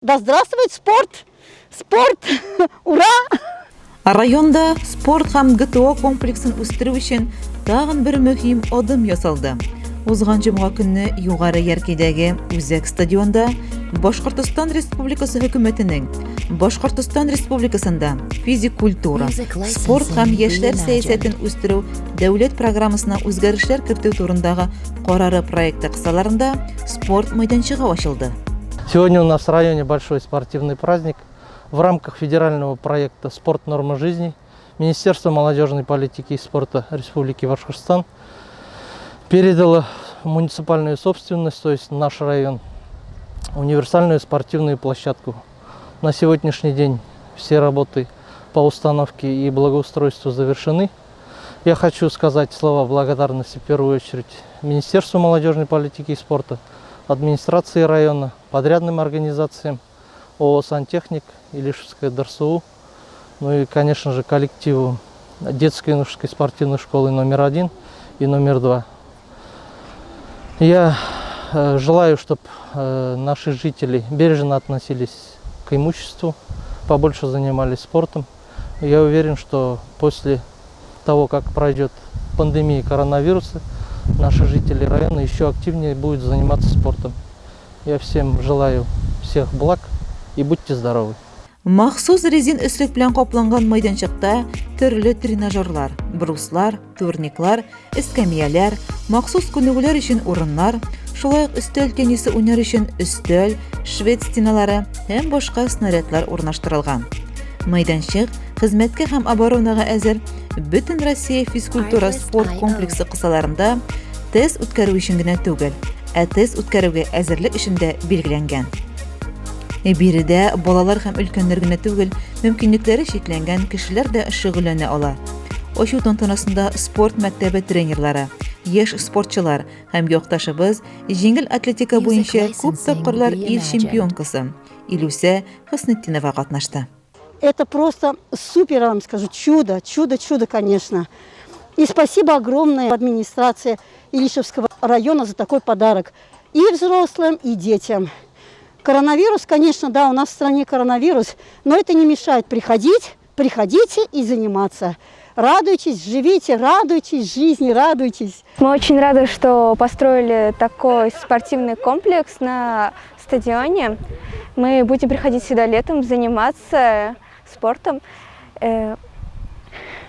Да здравствует спорт! Спорт! Ура! Районда спорт һәм ГТО комплексын үстерү өчен тагын бер мөһим адым ясалды. Узган җомга көнне Югары Яркәйдәге Үзәк стадионда Башкортостан Республикасы хөкүмәтенең Башкортостан Республикасында физик культура, спорт һәм яшьләр сәясәтен үстерү дәүләт программасына үзгәрешләр кертү турындагы карары проекты кысаларында спорт мәйданчыгы ачылды. Сегодня у нас в районе большой спортивный праздник. В рамках федерального проекта «Спорт. Норма жизни» Министерство молодежной политики и спорта Республики Башкортостан передало в муниципальную собственность, то есть наш район, универсальную спортивную площадку. На сегодняшний день все работы по установке и благоустройству завершены. Я хочу сказать слова благодарности в первую очередь Министерству молодежной политики и спорта, администрации района, подрядным организациям, ООО «Сантехник», Илишевская ДРСУ, ну и, конечно же, коллективу детской юношеской спортивной школы номер 1 и номер 2. Я желаю, чтобы наши жители бережно относились к имуществу, побольше занимались спортом. Я уверен, что после того, как пройдет пандемия коронавируса, наши жители района еще активнее будут заниматься спортом. Я всем желаю всех благ и будьте здоровы. Махсус резин өслек белән капланган майданчыкта төрле тренажерлар, бруслар, турниклар, эскәмияләр, махсус күнегүләр өчен урыннар, шулай ук өстәл теннисы уйнар өчен өстәл, швед стеналары һәм башка снарядлар урнаштырылган. Мәйданчык хезмәткә һәм оборонага әзер Бөтен Россия физкультура спорт комплексы кысаларында тест үткәрү өчен генә түгел, ә тест үткәрүгә әзерлек өчен дә билгеләнгән. Биредә балалар һәм өлкәннәр генә түгел, мөмкинлекләре чикләнгән кешеләр дә шөгыльләнә ала. Ачу тантанасында спорт мәктәбе тренерлары, яшь спортчылар һәм якташыбыз, җиңел атлетика буенча күп тапкырлар ил чемпионкасы Илүсә Хөснетдинова катнашты. Это просто супер, я вам скажу, чудо, чудо, чудо, конечно. И спасибо огромное администрации Илишевского района за такой подарок и взрослым, и детям. Коронавирус, конечно, да, у нас в стране коронавирус, но это не мешает приходить, приходите и заниматься. Радуйтесь, живите, радуйтесь жизни, радуйтесь. Мы очень рады, что построили такой спортивный комплекс на стадионе. Мы будем приходить сюда летом, заниматься спортом.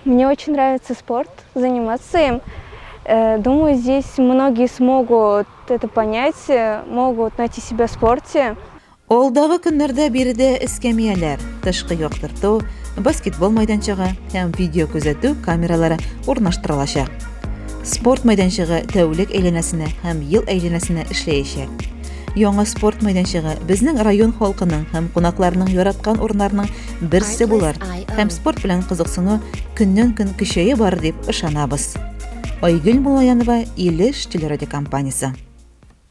Мне очень нравится спорт, заниматься им. Думаю, здесь многие смогут это понять, могут найти себя в спорте. Алдагы көннәрдә биредә эскәмияләр, тышкы яктырту, баскетбол майданчыгы һәм видеокүзәтү камералары урнаштырылачак. Спорт майданчыгы тәүлек әйләнәсенә һәм ел әйләнәсенә эшләячәк. Яңа спорт майданчыгы безнең район халкының һәм кунакларының яраткан урыннарының берсе булыр һәм спорт белән кызыксыну көннән-көн көчәя барыр дип ышанабыз. Айгөл Муллаянова, Илеш телерадиокомпаниясе.